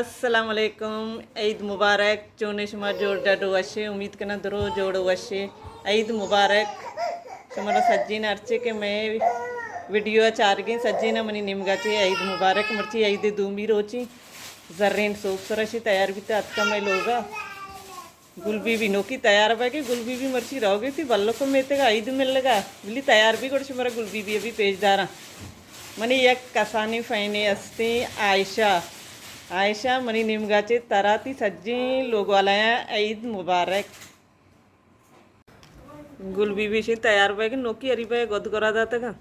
السلام علیکم، عید مبارک۔ چونے شما؟ جوڑ ڈڈ وشے؟ امید کناں درو جوڑ وشے۔ عید مبارک شمارا سجین۔ ہرچے کہ مئے ویڈیو ءَ چارگیں سجین ءَ منی نیمگا چے عید مبارک۔ مرچی عید دومی روچی، زرین سوب سرا شی تیار بیتا، اتکا مئے لوگا۔ گل بی بی نوکی تیار بئے کہ گل بی بی مرچی روگی تئی بلکو میتگا عید ملگا، بلی تیار بی، گڑا شمارا گل بی بی ابھی پیش داراں۔ منی یک کسانی فینے استیں عائشہ۔ عائشہ، منی نیمگا چے ترا تئی سجیں لوگ والایاں عید مبارک۔ گل بی بی شی تیار بئے کہ نوکی اری بئے گد گرا داتگا۔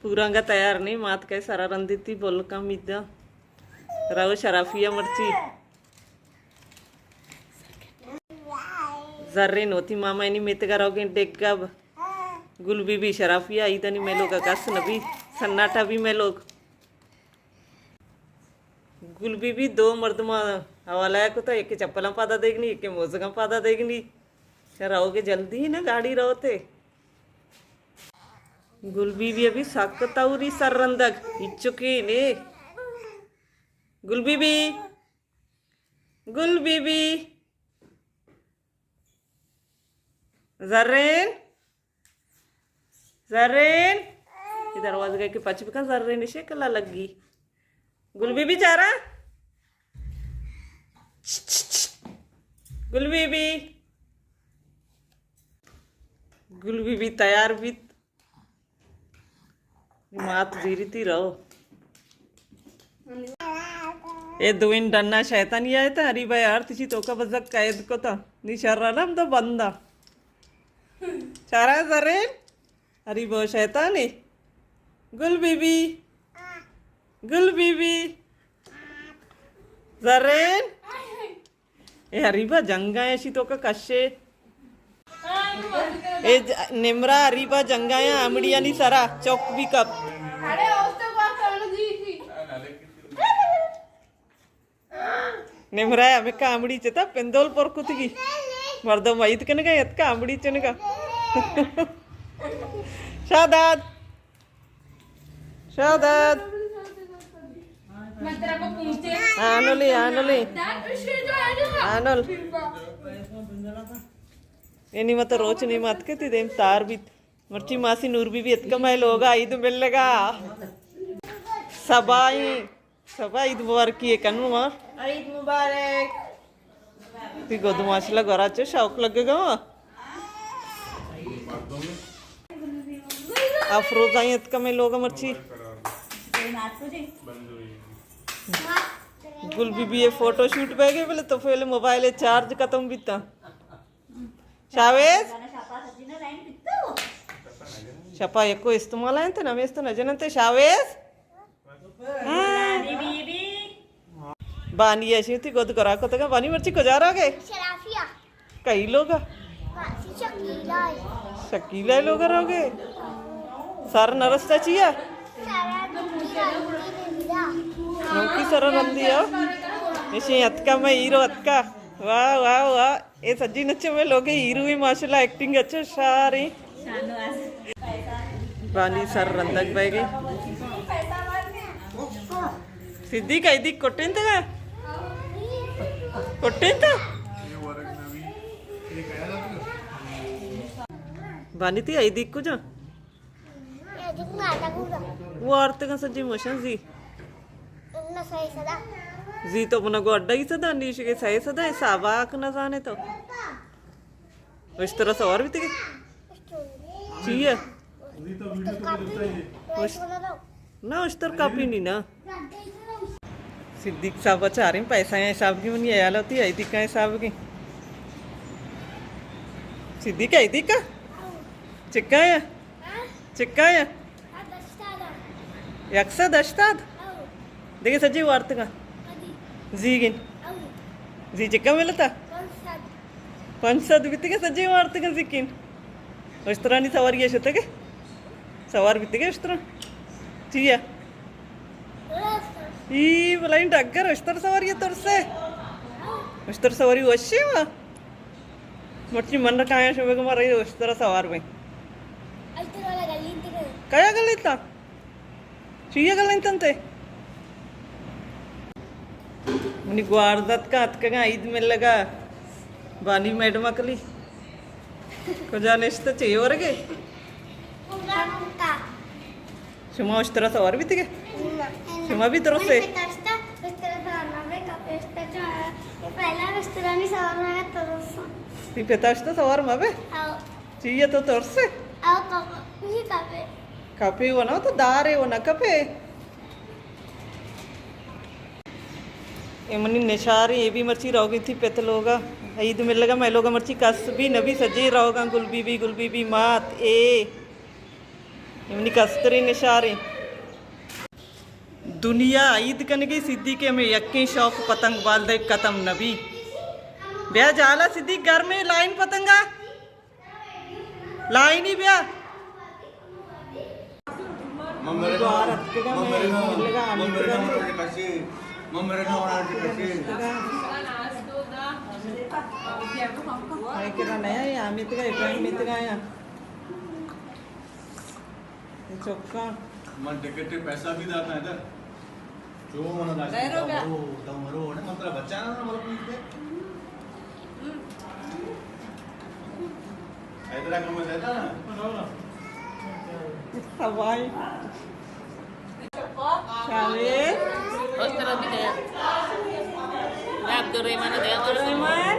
پورانگا تیار نہیں، مات کئے سرا رندیتی بلکاں میدا۔ رو شرافیہ مرچی۔ زرین وتی ماما اینی میتگا روگیں ڈگا ب-، گل بی بی شرافیہ عیدانی مئے لوگا کس نبی، سناٹا بی مئے لوگ۔ گل بی بی دو مردماں حوالہ کتا، یکے چپلاں پادا دیگنی، یکے موزگاں پادا دیگنی۔ چہ روگے جلدی نا گاڑی روتے۔ گل بی بی ابھی سک توری سر رندگ، ہچکے نے۔ گل بی بی، گل بی بی۔ زرین، زرین، اے دروازگا کہ پچ بکن، زرین شکلا لگی۔ گل بی بی چارا، گل بی بی، گل بی بی تیار بیت۔ مات زیری تی رو۔ اے دوئین ڈنا شیطانی آئے تا، ہری بھائی آرت چی توکا بزک قید کو تا۔ نی شر علم تو بندا۔ چارا زرین؟ ہری بھائی شیطانی۔ گل بی بی۔ گل بی بی۔ زرین۔ اے ہریبا جنگا اشی توکا کشے۔ اے ج-، نمرہ ہریبا جنگا یا امڑیانی سرا چوک بھی کپ۔ نمرہ ہمکا امڑی چتا پندول پر کتگی۔ مردم عید کنگا اتکا امڑی چنگا۔ شاداد۔ شاداد۔ آنولی، آنولی۔ آنول۔ اینی مت روچ نی مت کے تی دیم تار بیت۔ مرچی ماسی نور بی بی اتکا مئے لوگا عید ملگا۔ سبائی۔ سبا عید مبارکی ہے کنو ماں۔ عید مبارک۔ تی گد ماشاءاللہ گورا چے شوق لگے گا ماں۔ افروز آئی اتکا مئے لوگا مرچی۔ گل بی بی اے فوٹو شوٹ بہ گئے بلے تو پہلے موبائل چارج ختم بیتا۔ شاویز؟ شپا یکو استعمال انت، نمیست نہ جننت۔ شاویز؟ ہاں۔ بانی ایشی تی گد گرا کتگا۔ بانی مرچی کجا روگے؟ شرافیہ۔ کئی لوگا؟ شکیلا۔ شکیلا لوگا روگے؟ سر نرستا چیا؟ نوکی سر رندی ہو؟ ایشی اتکا مئے ہیرو اتکا۔ واہ، واہ، واہ۔ اے سجی نچے مئے لوگے ہیروئیں، ماشاءاللہ ایکٹنگ اچھا شاریں۔ بانی سر رندگ بئے گئے۔ صدیق ایدی کٹیں تگا؟ کٹیں تا؟ بانی تی ایدی کجا؟ وارتگاں سجی مشن زی۔ زی تو بنا گو اڈا ہی سدا، نیش کے سائے سدا، حساب آک نہ زانے تو۔ اشترا سوار بیتگے؟ چی ہے؟ اش-، نہ، اشتر کاپی نہیں نا۔ صدیق صاحب چاریں پیسہ ہیں حساب کی، منی عیال ہوتی ہے، دکھا حساب کی۔ صدیق ہے، دکھا؟ چکا ہے؟ چکا ہے؟ یک سد ہشتاد؟ دگہ سجی وارتگا؟ زیگن؟ زی چکا ملتا؟ پنچ سد بیتگے سجی وارتگا زیکن۔ اشترانی سواری ہے شتگے؟ سوار بیتگے اشترا؟ چیا؟ ای بلائیں ڈگر اشتر سواری ترسے؟ اشتر سواری وشی وا؟ مرچی من کایا شو بگو مارا اشترا سوار بیں۔ اشتر والا گلینتگے۔ کیا گلینتا؟ چیا گلینتنتے؟ منی گوارزتکاں اتکگاں عید ملگا۔ بانی میڈم اکلی کجا نشتہ، چے ورگے؟ شما اشترا سوار بیتگے؟ شما بھی ترسے؟ تئی پتا اشتہ سوار مبے؟ چی اے تو ترسے؟ کپے و نہ تو دارے و نہ کپے۔ اے منی نشاریں، اے بھی مرچی روگی تھی پت لوگا۔ عید ملگا مئے لوگا مرچی کس بھی نبی، سجے روگاں گل بی بی، گل بی بی مات اے۔ اے منی کستریں نشاریں۔ دنیا عید کنگی، صدیق ءِ ہمے یکیں شوق پتنگ بال دئے ختم نبی۔ بیا جالا صدیق، گرمیں لائن پتنگا۔ لائنی بیا۔ من مرگاں، من مرگاں، من مرگاں، من مرگاں، من مرگاں، من مرگاں۔ آئی کرا نیا یا میتگا، ابراہیم میتگا یا۔ چکا۔ من ٹکٹ پیسہ بھی داتا ادھر۔ جو من داشت، دو مرو، دو مرو، نے من ترا بچانا نا، مطلب، پلیز دے۔ حیدرا کم زیادہ نا۔ سوائی۔ شامل۔ اس طرح بھی دے۔ میں عبدالرحمان دے۔ عبدالرحمان۔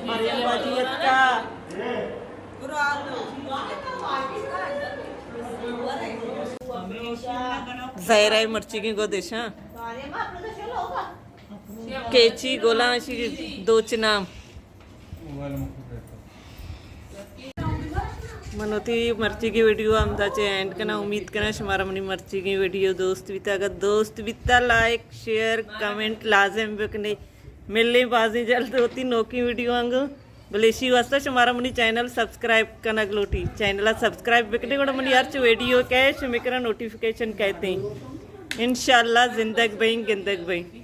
مریم باجی اتکا۔ زہرا ءِ مرچیگیں گد اش، ہاں۔ کیچی گلاں اشی دوچ نام۔ من وتی مرچیگیں ویڈیو ہمدا چہ اینڈ کناں۔ امید کناں شمارا منی مرچیگیں ویڈیو دوست بیتا۔ اگر دوست بیتا، لائک، شیئر، کمنٹ لازم بکنے۔ ملیں بازیں جلد وتی نوکیں ویڈیو آنگو۔ بلے اشی واسطہ شمارا منی چینل سبسکرائب کنگ لوٹی۔ چینل سبسکرائب بکنے، گڑا منی ہرچ ویڈیو کئے شمے کرا نوٹیفیکیشن کئیت۔ انشاءاللہ زندگ بئیں، گندگ بئیں۔